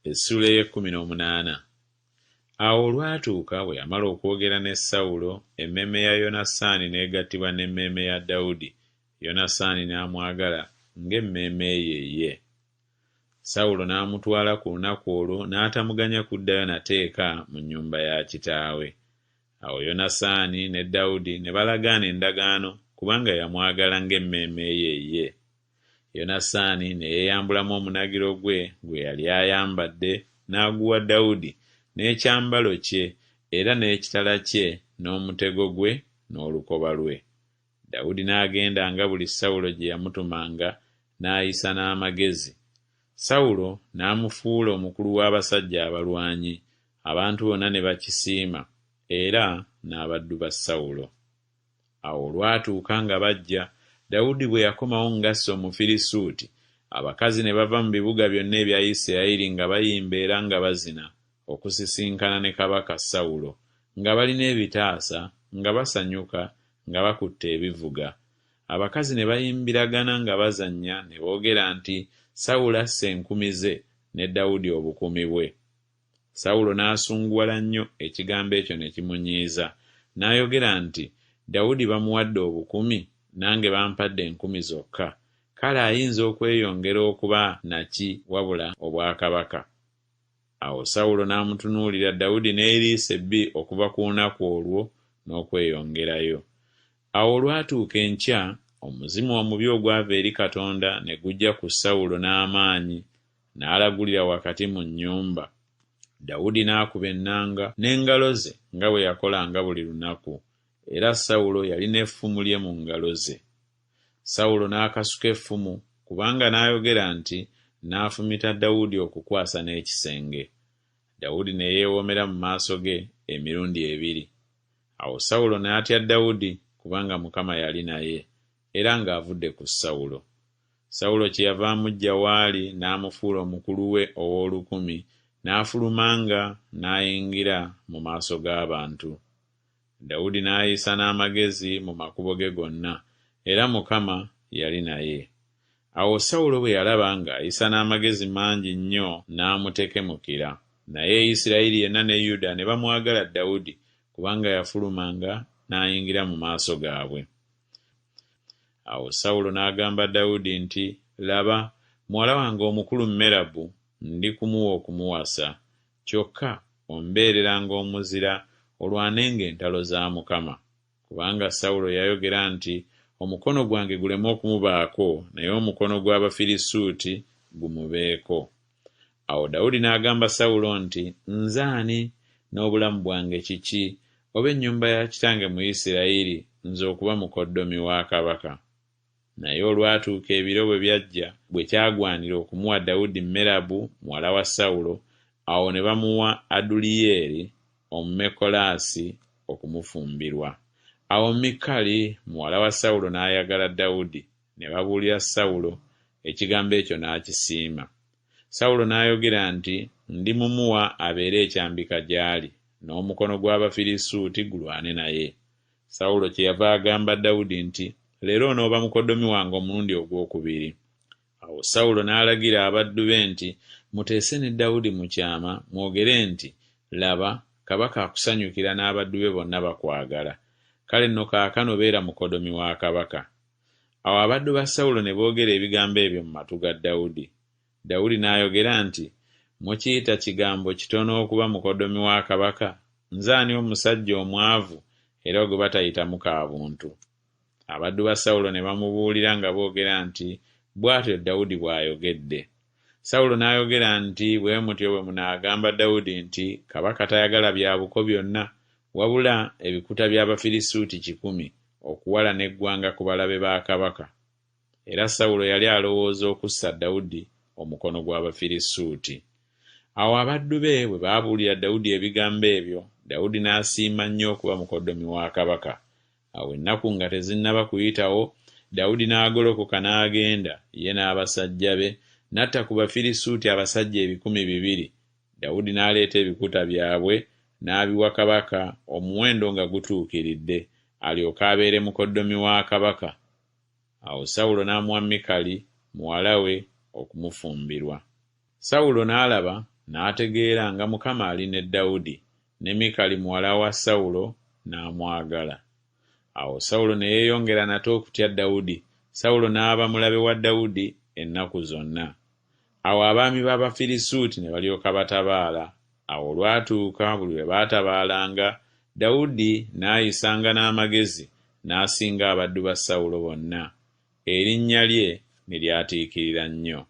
Essuula ey'ekkumi n'omunaana. Awo olwatuuka bwe yamala okwogera ne Sawulo, emmeeme ya Yonasaani n'egattibwa n'emmeeme ya Dawudi, Yonasaani n'amwagala ng'emmeeme ye ye. Sawulo n'amutwala ku lunaku olwo n'atamuganya kuddayo nate eka mu nnyumba ya kitaawe. Awo Yonasaani ne Dawudi ne balagaana endagaano kubanga yamwagala ng'emmeeme ye ye. Yonasaani ne yeeyambulamu omunagiro gwe gwe yali ayambadde n'aguwa Dawudi, n'ekyambalo kye, era n'ekitala kye, n'omutego gwe, n'olukoba lwe. Dawudi n'agendanga buli Sawulo gye yamutumanga, n'ayisa n'amagezi. Sawulo n'amufuula omukulu w'abasajja abalwanyi, abantu bonna ne bakisiima, era n'abaddu ba Sawulo. Awo olwatuuka nga bajja, Dawudi bwe yakomawo ng'asse Omufirisuuti, abakazi ne bava mu bibuga byonna ebya Isirayiri nga bayimba era nga bazina, okusisinkana ne kabaka Sawulo, nga balina ebitaasa, nga basanyuka, nga bakutte ebivuga. Abakazi ne bayimbiragana nga bazannya ne boogera nti Sawulo asse enkumi ze, ne Dawudi obukumi bwe. Sawulo n'asunguwala nnyo ekigambo ekyo ne kimunyiiza, n'ayogera nti, Dawudi bamuwadde obukumi, nange bampadde enkumi zokka, kale ayinza okweyongera okuba na ki wabula obwakabaka? Awo Sawulo n'amutunuulira Dawudi n'eriiso ebbi okuva ku lunaku olwo n'okweyongerayo. Awo olwatuuka enkya, omuzimu omubi ogwava eri Katonda ne gujja ku Sawulo n'amaanyi, n'alagulira wakati mu nnyumba. Dawudi n'akuba ennanga n'engalo ze nga bwe yakolanga buli lunaku, era Sawulo yalina effumu lye mu ngalo ze. Sawulo n'akasuka effumu, kubanga n'ayogera nti Nnaafumita Dawudi okukwasa n'ekisenge. Dawudi ne yeewoomera mu maaso ge emirundi ebiri. Awo Sawulo n'atya Dawudi, kubanga Mukama yali naye, era ng'avudde ku Sawulo. Sawulo kyeyava amuggya w'ali n'amufuula omukulu we ow'olukumi, n'afulumanga n'ayingira mu maaso g'abantu. Dawudi n'ayisa n'amagezi mu makubo ge gonna, era Mukama yali naye. Awo Sawulo bwe yalaba ng'ayisa n'amagezi mangi nnyo n'amutekemukira. Naye Isirayiri yenna ne Yuda ne bamwagala Dawudi, kubanga yafulumanga n'ayingira mu maaso gaabwe. Awo Sawulo n'agamba Dawudi nti, Laba, muwala wange omukulu Merabu ndi kumuwa okumuwasa. Kyokka ombeereranga omuzira olwanenga entalo za Mukama. Kubanga Sawulo yayogera nti, Omukono gwange guleme okumubaako, naye omukono gw'Abafirisuuti gumubeeko. Awo Dawudi n'agamba Sawulo nti, Nze ani, n'obulamu bwange kiki, oba ennyumba ya kitange mu Isirayiri, nze okuba mukoddomi wa kabaka? Naye olwatuuka ebiro bwe byajja bwe kyagwanira okumuwa Dawudi Merabu muwala wa Sawulo, awo ne bamuwa Aduliyeri Omumekolaasi okumufumbirwa. Awo Mikali muwala wa Sawulo n'ayagala Dawudi, ne babuulira Sawulo, ekigambo ekyo n'akisiima. Sawulo n'ayogera nti Ndimumuwa abeere ekyambika gy'ali, n'omukono gw'Abafirisuuti gulwane naye. Sawulo kyeyava agamba Dawudi nti Leero onooba mukoddomi wange omulundi ogw'okubiri. Awo Sawulo n'alagira abaddu be nti Muteese ne Dawudi mu kyama, mwogere nti Laba, kabaka akusanyukira n'abaddu be bonna bakwagala. Kale nno kaakano beera mukodomi wa kabaka. Awo abaddu ba Sawulo ne boogera ebigambo ebyo mu matu ga Dawudi. Dawudi n'ayogera nti, Mukiyita kigambo kitono okuba mukoddomi wa kabaka, nze ani omusajja omwavu era gwe batayitamu ka buntu? Abaddu ba Sawulo ne bamubuulira nga boogera nti, Bw'atyo Dawudi bw'ayogedde. Sawulo n'ayogera nti, Bwe mutyo bwe munaagamba Dawudi nti, Kabaka tayagala bya buko byonna, wabula ebikuta by'Abafirisuuti kikumi, okuwalana eggwanga ku balabe ba kabaka. Era Sawulo yali alowooza okussa Dawudi omukono gw'Abafirisuuti. Awo abaddu be bwe baabuulira Dawudi ebigambo ebyo, Dawudi n'asiima nnyo okuba mukoddomi wa kabaka. Awo ennaku nga tezinnaba kuyitawo, Dawudi n'agolokoka n'agenda, ye n'abasajja be, n'atta ku Bafirisuuti abasajja 2000, Dawudi n'aleeta ebikuta byabwe n'abiwa kabaka, omuwendo nga gutuukiridde, alyoke abeere mukoddomi wa kabaka. Awo Sawulo n'amuwa Mikali muwala we okumufumbirwa. Sawulo n'alaba N'ategeera nga Mukama ali ne Dawudi, ne Mikali muwala wa Sawulo n'amwagala. Awo Sawulo ne yeeyongera nate okutya Dawudi, Sawulo n'aba mulabe wa Dawudi ennaku zonna. Awo abaami b'Abafirisuuti ne balyoka batabaala. Awo olwatuuka buli lwe baatabaalanga, Dawudi n'ayisanga n'amagezi, n'asinga abaddu ba Sawulo bonna, erinnya lye ne lyatiikirira nnyo.